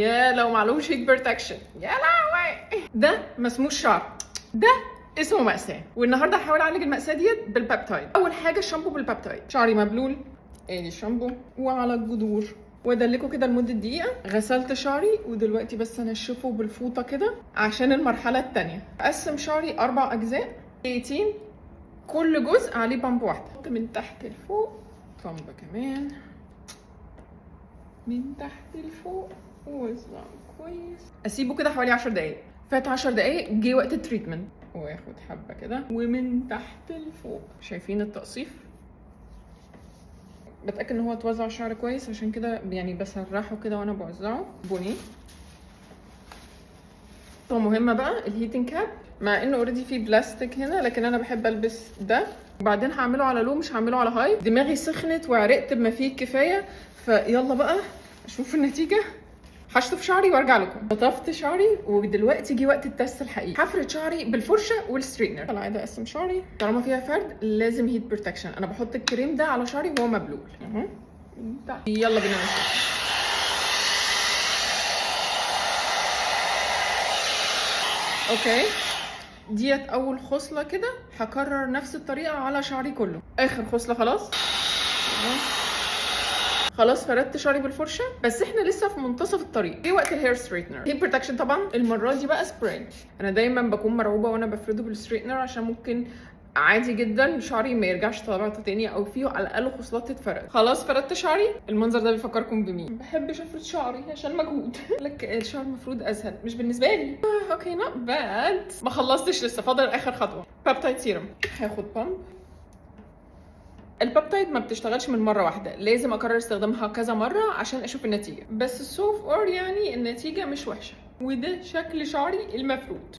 يا لو معلوش heat protection، يا لهوي. ده ما اسموش شعر، ده اسمه مأساة. والنهارده هحاول اعالج المأساة ديت بال peptide. اول حاجة الشامبو بال peptide. شعري مبلول، ادي الشامبو وعلى الجذور، وادلكه كده لمدة دقيقة. غسلت شعري ودلوقتي بس انشفه بالفوطه كده عشان المرحلة الثانية. اقسم شعري 4 اجزاء 18، كل جزء عليه pump واحدة، من تحت لفوق، pump كمان من تحت لفوق، ووزعه كويس. اسيبه كده حوالي 10 دقايق. فات 10 دقايق، جه وقت ال treatment. واخد حبه كده ومن تحت لفوق. شايفين التقصيف؟ بتاكد ان هو اتوزع الشعر كويس، عشان كده يعني بسرحه كده وانا بوزعه بني. نقطة مهمة بقى ال heating cap، مع انه already فيه بلاستيك هنا، لكن انا بحب البس ده. وبعدين هعمله على low، مش هعمله على high. دماغي سخنت وعرقت بما فيه الكفاية، فيلا بقى اشوف النتيجة. هشطف شعري وارجع لكم. شطفت شعري ودلوقتي جه وقت ال test الحقيقي. هفرد شعري بالفرشه وال straightener. كالعادة اقسم شعري، طالما فيها فرد لازم heat protection. انا بحط الكريم ده على شعري وهو مبلول اهو. يلا بينا نشوف. okay، ديت اول خصلة كده. هكرر نفس الطريقة على شعري كله. اخر خصلة خلاص. خلاص فردت شعري بالفرشه، بس احنا لسه في منتصف الطريق. جه وقت ال hair straightener. heat protection طبعا المرة دي بقى سبراي. انا دايما بكون مرعوبه وانا بفرده بال straightener، عشان ممكن عادي جدا شعري ما يرجعش طبيعته تاني، او فيه على الاقل خصلات تتفرد. خلاص فردت شعري. المنظر ده بيفكركم بمين؟ ما بحبش افرد شعري عشان مجهود. لك الشعر المفروض اسهل، مش بالنسبة لي. okay not bad. ما خلصتش لسه، فاضل اخر خطوة، peptide serum. هاخد pump. ال peptide ما بتشتغلش من مرة واحدة، لازم اكرر استخدامها كذا مرة عشان اشوف النتيجة. بس so far يعني النتيجة مش وحشة، وده شكل شعري المفروض.